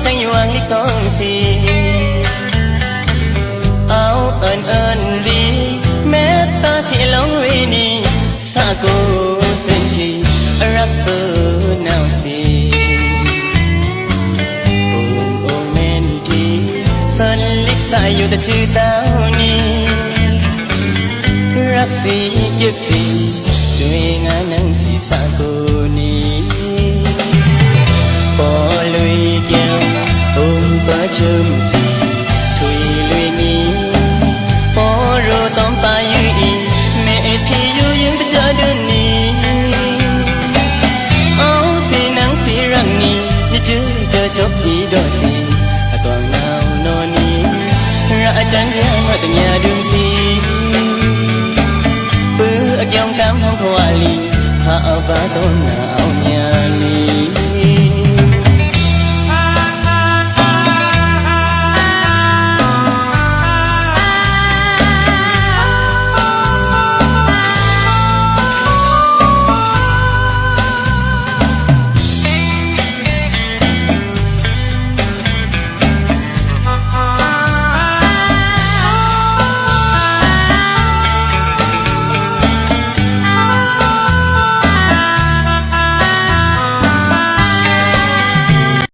แสงสว่างลิกองสี เอาเอิญเอิญวี แม้ตาสีลงเวนี สะโกเส้นที่รักเธอหนาวสี โอ้โอ้แม่นที เส้นลิกสายอยู่แต่จื้อเต้านี้ ရၢၵ်ၣ်စံယုၢ်စံ တွ့ၣ်ငါနၢ်စံသးကိးနံၤ ပီၣ်လွံၢ်ကဲၣ် အိၣ်ပၢၢ်ဆိစံ ထွံၣ်လွံၢ်နံၤ ပီၣ်ရိၣ်တီပာ်ယုၢ်အံၤ မ့ၢ်ထံၣ်ယူၢ်ယုၢ်တကၠီဒုးနံၤ အီၣ်စံနၢ်စံရၢၵ်ၣ်နံၤ နကၠီကၠီကၠီပျံၤဒီးစံ အတီၢ်နၢ်နီၢ်နံၤ ရၢၣ်အကၠၢ်ညါမတညါဒုးစံ ပုၢ်အကၠီကၢ်ဖီခွါလံ ဟးအဘၣ်တီၢ်နၢ်အီၣ်ညါ